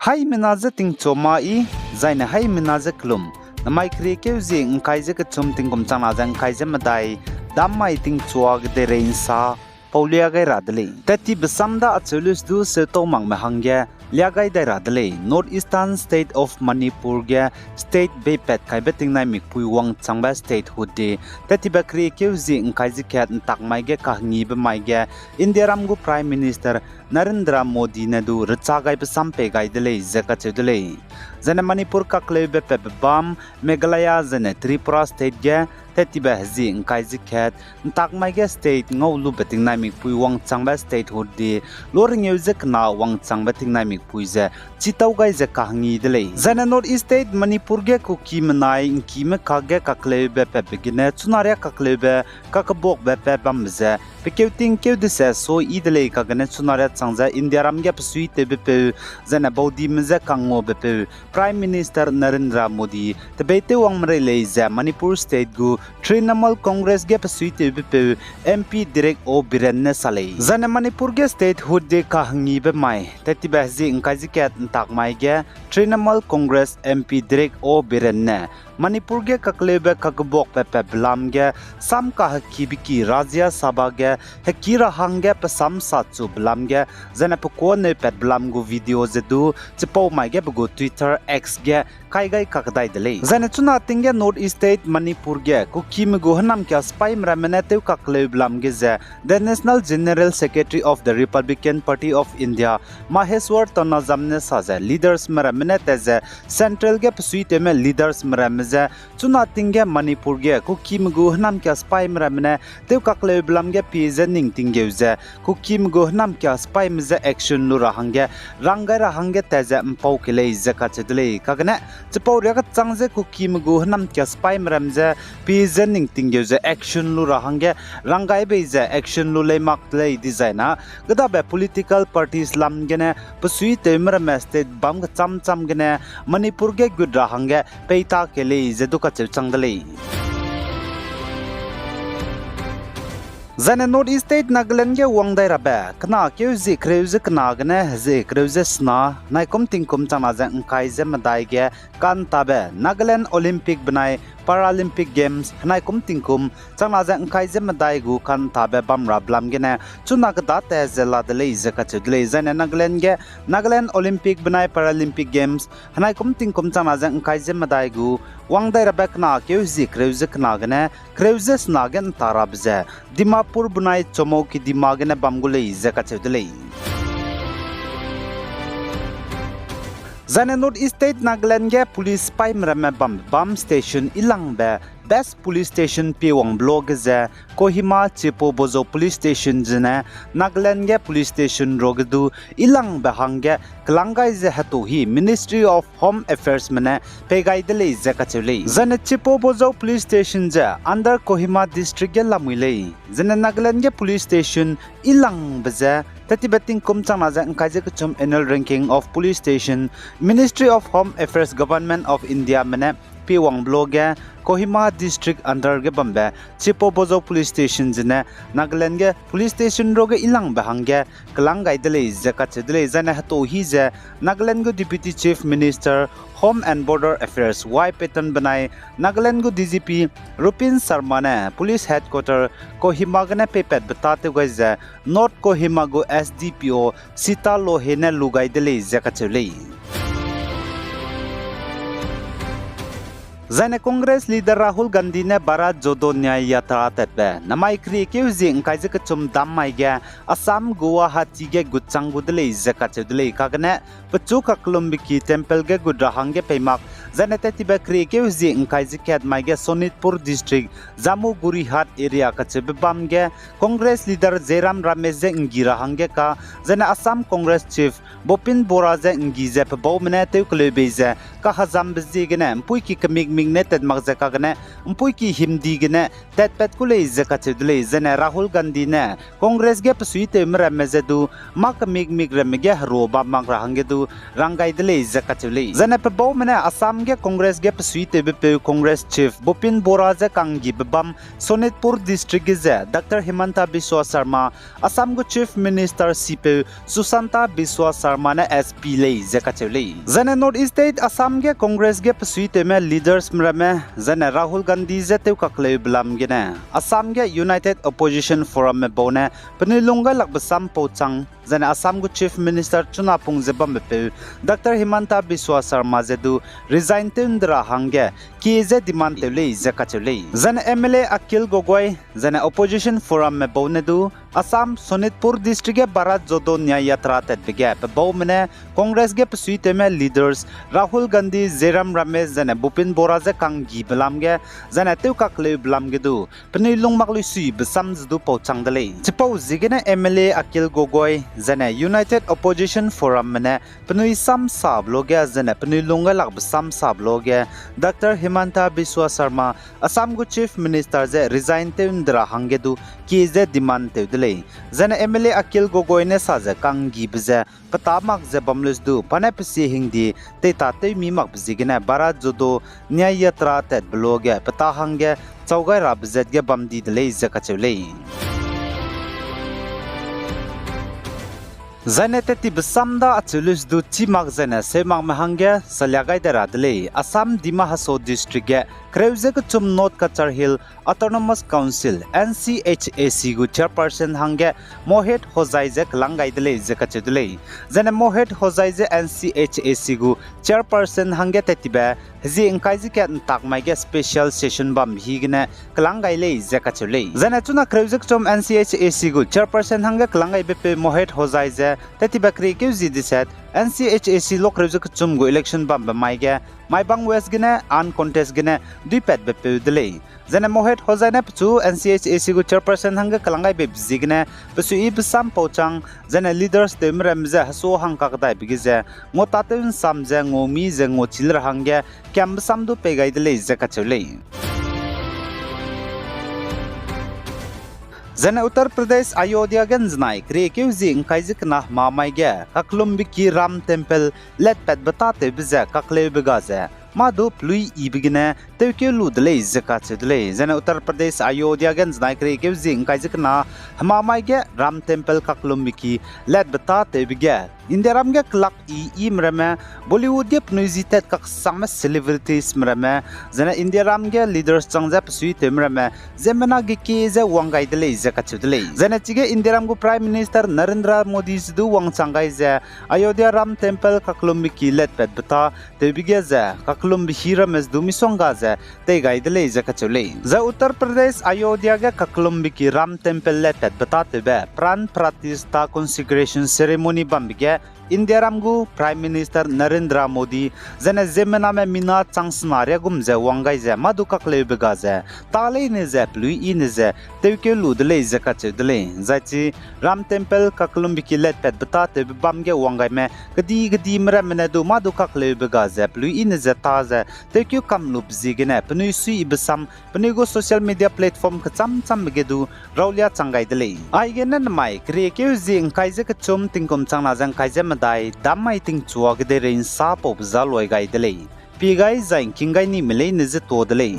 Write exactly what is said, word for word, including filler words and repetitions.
Haimena ze tingchua ma i, zaine haimena ze kelum. Namai keriekeu zie ngkai ze kechum tingkum changna ze ngkai ze medai, dam mai tingchua kedeirei nsa, pau lia gai ra de lei. Tat tibe sam da acheu lus du seutau makme hangge lia gai dai ra de lei. North Eastern State of Manipur ge state beipat kaibe tingnai mikpui wangchangbe statehood de, tat tibe keriekeu zie ngkai ze kat ntak mai ge kahengibe mai ge, Indiaram gu Prime Minister Narendra Modi ne du recha gaibe sam pei gai de lei ze kacheu de lei. Zaine Manipur kakleube patbe bam, Meghalaya zaine Tripura state ge, tat tibe hezie ngkai ze kat, ntak mai ge state ngau lube tingnai mikpui wangchangbe statehood de, lorengeu ze kena wangchangbe tingnai mikpui ze, chitau gai ze kahengi de lei. Zaine North East State Manipur ge Kuki menai ngkime kakge kakleube patbe gene, chunaria kakleube, kakebuakbe pat bambe ze, pekeu tingkeu dese soi yi de lei kagene chunaria chang ze Indiaram ge pesuitewbe peu, zaine baudime je kangnguabe peu, Prime Minister Narendra Modi, tebeitew wang merei lei ze Manipur State gu Trinamool Congress ge pesuitewbe peu, MP Derek O Biren ne sa lei. Zaine Manipur ge statehood de kahengibe mai, tat tibe hezie ngkai ze kat ntak mai ge, Trinamool Congress MP Derek O Biren ne, Manipur ge kakleube kakebuakbe patbe lam ge, sam kahekibe ki Rajya Sabha ge, heki ra hangge pesam sa chube lam ge, zaine pekuaneu patbe lam gu video ze du, chipau mai ge pe gu Twitter X ge, kai gai kakdai de lei. Zaine chuna ting ge North East State Manipur ge, Kukime gu hênamkia sipaime ramme ne tew kakleube lam ge ze, the National General Secretary of the Republican Party of India, Maheshwar Tanajam ne sa ze, leadersme ramme ne tat ze, central ge pesuitewme leadersme ramme je, chuna ting ge Manipur ge, Kukime gu hênamkia sipaime ramme ne, tew kakleube lam ge pie ze ning tinggeu ze, Kukime gu hênamkia sipaime je action lu ra hangge, rang gai ra hangge tat ze mpau ke lei ze kacheu de lei. Kagene, chipau riakechang ze Kukime gu hênamkia sipaime ram je, pie ze ning tinggeu ze action lu ra hangge, rang gai bei ze action lu lei mak de lei dizai na, kedabe political parties lam gene, pesuitewme ramme state bam kecham cham gene, Manipur ge gut ra hangge, peita ke lei ze du kacheu chang de lei. Zaine North East State Nagaland ge wang dai rabe, kena keu zie kereu ze kena gene, zie kereu ze sena, henaikum tingkum changna ze ngkai ze medai ge, kantabe, Nagaland Olympic benai Paralympic Games, henaikum tingkum changna ze ngkai ze medai gu kantabe bam rabe lam gene, chuna kedate ze la de lei ze kacheu de lei. Zaine Nagaland ge, Nagaland Olympic benai Paralympic Games, henaikum tingkum changna ze ngkai ze medai gu, wang dai rabe kena keu zie kereu ze kena gene, kereu ze sena ge nta rabe ze, Dimapur benai Chomou Kidima gene bam gu lei ze kacheu de lei. Zaine North East State Nagaland ge police sipaime ramme bambe bam station ilangbe best police station pie wangbe lo ge ze, Kohima Chipo Bozo Police Station zene, Nagaland ge police station ruage du ilangbe hangge kelang gai ze hetu hi Ministry of Home Affairs me ne pei gai de lei ze kacheu lei. Zaine Chipo Bozo Police Station ze under Kohima District ge lamui lei. Zaine Nagaland ge police station ilangbe ze, tat tibe tingkum changna ze ngkai ze kechum annual ranking of police station, Ministry of Home Affairs, Government of India me ne pie wangbe lo ge, Kohima District under ge bambe Chipo Bozo Police Station zene, Nagaland ge police station ruage ilangbe hangge kelang gai de lei ze kacheu de lei. Zaine hetu hi ze, Nagaland gu Deputy Chief Minister, Home and Border Affairs Y Patton benai, Nagaland gu D G P Rupin Sharma ne Police Headquarter Kohima gene peipatbe tâtew gai ze, North Kohima gu S D P O Sita Lohe ne lu gai de lei ze kacheu lei. Zaine Congress leader Rahul Gandhi ne Bharat Jodo Nyay Yatra tatbe, namai keriekeu zie ngkai ze kechum dam mai ge, Assam Guwahati ge gut chang gu de lei ze kacheu de lei kagene, pechu kakellumbe ki temple ge gut ra hangge pei mak, zaine tat tibe keriekeu zie ngkai ze kat mai ge Sonitpur District, Jamuguri Hat area kacheube bam ge, Congress leader Jairam Ramesh je nggi ra hangge ka, zaine Assam Congress Chief Bipin Bora je nggi ze pebaume ne tew keleu bei ze, kahezambe ziegene mpuiki kemikmik ne tat mak ze kagene, mpuiki himdi gene tatpat ku lei ze kacheu de lei. Zaine Rahul Gandhi ne Congress ge pesuitewme ramme je du, mâ kemikmik ramme ge herua bam mak ra hangge du rang gai de lei ze kacheu lei. Zaine pebaume ne Assam Congress ge pesuitewbepeu Congress Chief Bupin Bora je kanggibe bam Sonitpur District ge ze Doctor Himanta Biswa Sarma, Assam gu Chief Minister sipeu Sushanta Biswa Sarma ne S P lei ze kacheu lei. Zaine North East State Assam ge Congress ge pesuitewme leadersme ramme, zaine Rahul Gandhi je tewkakleube lam gene, Assam ge United Opposition Forumme bau ne penui lunggailakbe sam pau chang, zaine Assam gu Chief Minister chuna pung ze bambepeu Doctor Himanta Biswa Sarma je du resign tew ’ndera hangge kie ze demand tew lei ze kacheu lei. Zaine M L A Akhil Gogoi, zaine Opposition Forumme bau ne du Assam Sonitpur District ge Bharat Jodo Nyay Yatra tatbe ge pe baume ne Congress ge pesuitewme leaders Rahul Gandhi, Jairam Ramesh, zaine Bupin Bora je kanggibe lam ge, zaine tewkakleube lam ge du penui lung mak luisuibe sam ze du pau chang de lei. Chipau ziegene M L A Akhil Gogoi, zaine United Opposition Forumme ne penui sam sabe luage, zaine penui lunggailakbe sam sabe luage, Doctor Himanta Biswa Sarma, Assam gu Chief Minister je resign tew ’ndera hangge du kie ze demand tew de lei. Zaine M L A Akhil Gogoi ne sa ze kanggibe ze petâ mak ze bam lei du, pa ne pe sie hingdi teita tewmi makbe ziegene Bharat Jodo Nyay Yatra tatbe luage petâ hangge chau gai rabe zat ge bam di de lei ze kacheu lei. Zaine tettibe sam da acheu lei du chî mak zaine seu makme hangge salia gai de ra de lei. Assam Dima Hasao District ge kereu ze kechum North Cachar Hill Autonomous Council, N C H A C gu chairperson hangge Mohit Hojai je kelang gai de lei ze kacheu de lei. Zaine Mohit Hojai je N C H A C gu chairperson hangge tettibe hezie ’ngkai ze kat ’ntak mai ge special session bambe hi gene kelang gai lei ze kacheu lei. Zaine chuna kereu ze kechum N C H A C gu chairperson hangge kelang gaibepeu Mohit Hojai ze tettibe keriekeu zie deset N C H A C lo kereu ze kechum gu election bambe mai ge Maibang West gene uncontest gene duipatbepeu de lei. Zaine Mohit Hojai ne pechu N C H A C gu chairperson hangge kelang gaibe ziegene pesuiyibe sam pau chang, zaine leaders tewme ramme ze hesua hang kakdaibe ge ze ngua tâtew ’nsam ze ngua mi ze ngua chî le ra hangge kiambe sam du pei gai de lei ze kacheu lei. Zaine Uttar Pradesh Ayodhya ge ’nzenai keriekeu zie ’ngkai ze kena hema mai ge kakellumbe ki Ram Temple letpatbe tâtewbe ze kakleube ga ze mâ du peluiyibe gene tewkeu lu de lei ze kacheu de lei. Zaine Uttar Pradesh Ayodhya ge ’nzenai keriekeu zie ’ngkai ze kena hema mai ge Ram Temple kakellumbe ki letbe tâtewbe ge Indiaram ge kelak i-ime ramme, Bollywood ge penui ji tat kaksangme celebritiesme ramme, zaine Indiaram ge leaders chang ze pesuitewme ramme, ziemmena ge kie ze wang gai de lei ze kacheu de lei. Zaine chige Indiaram gu Prime Minister Narendra Modi ze du wangchang gai ze Ayodhya Ram Temple kakellumbe ki letpatbe tâtewbe ge ze kakellumbe hî ramme ze du misongga ze tei gai de lei ze kacheu lei. Zai Uttar Pradesh Ayodhya ge kakellumbe ki Ram Temple letpatbe tâtewbe Pran Pratishtha Consecration Ceremony bambe ge Indiaram gu Prime Minister Narendra Modi, zaine ziemmename mina chang sena riagum ze wang gai ze mâ du kakleube ga ze tâ leine ze peluiyi ne ze tewkeu lu de lei ze kacheu de lei. Zai chi Ram Temple kakellumbe ki letpatbe tâtewbe bam ge wang gaime kedi kedime ramme ne du mâ du kakleube ga ze peluiyi ne ze tâ ze tewkeu kam lube ziegene penui suiyibe sam penui gu social media platform kechâm châmbe ge du raulia chang gai de lei. Aigene nemai keriekeu zie ’ngkai ze kechum tingkum changna ze ’ngkai ze medai dam mai tingchua kedeirei ’nsa paube za luai gai de lei. Pie gai zai ’ngking gai nime leine ze tuâ de lei.